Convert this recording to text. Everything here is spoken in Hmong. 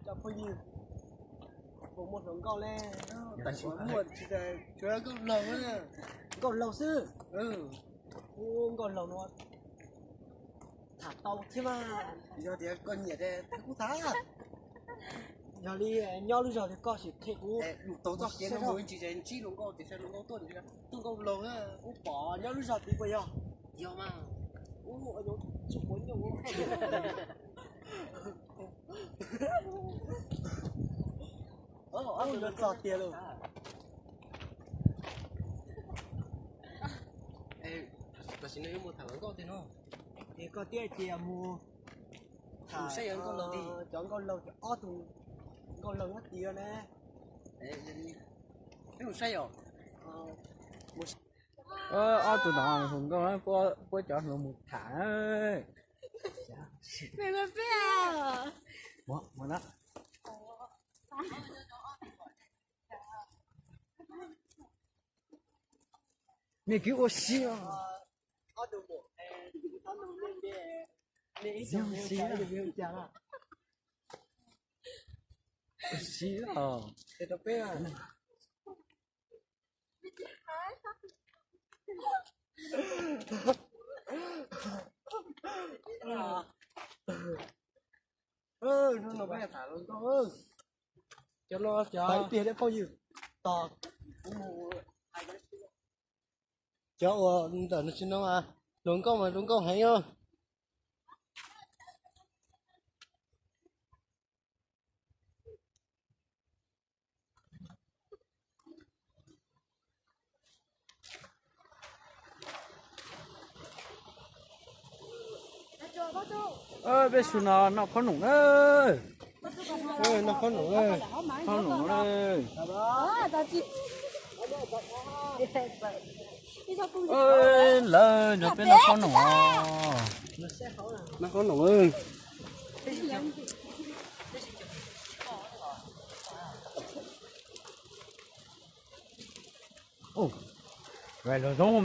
Cov phooj ywg, puas muaj hluas nkauj le? Tam sim no muaj tsis tas, tsuas nkauj laug, nkauj laug xwb. Nkauj laug no tham tau thiab mas. Yog tias koj nyiam ces kuv tham. Yog li nyob lub zog tias koj sim qhia kuv mus txoj kev no mus, tsis ntsib hluas nkauj tias hluas nkauj tuaj, tuaj nkauj laug, kuv pom nyob lub zog tid puas yog? Yog mas. Ub, tsis quav nyuj. Ub, yuav txog tiag lauj. Tam sim no yuav mus tham hluas nkauj tiag no. Es koj thiaj tias mus tham saib cov nkauj laug, cov nkauj laug, cov ob tug nkauj laug nyob tid na. Peb mus saib os. Ob tug no hluas nkauj, puab cov hluas mus tham. Nej kwv ua si os. Ua si os. Hnub no peb tham hluas nkauj, cov no cov tiag thiab phooj ywg. Tos kuv mus hais cov uas ntawm no tsis no mas hluas nkauj mas hluas nkauj heev os. Peb xu no noj qhob noom na. Noj qhob noom, qhob noom na. Lawv nrog peb noj qhob noom os. Noj qhob noom. Los zoo.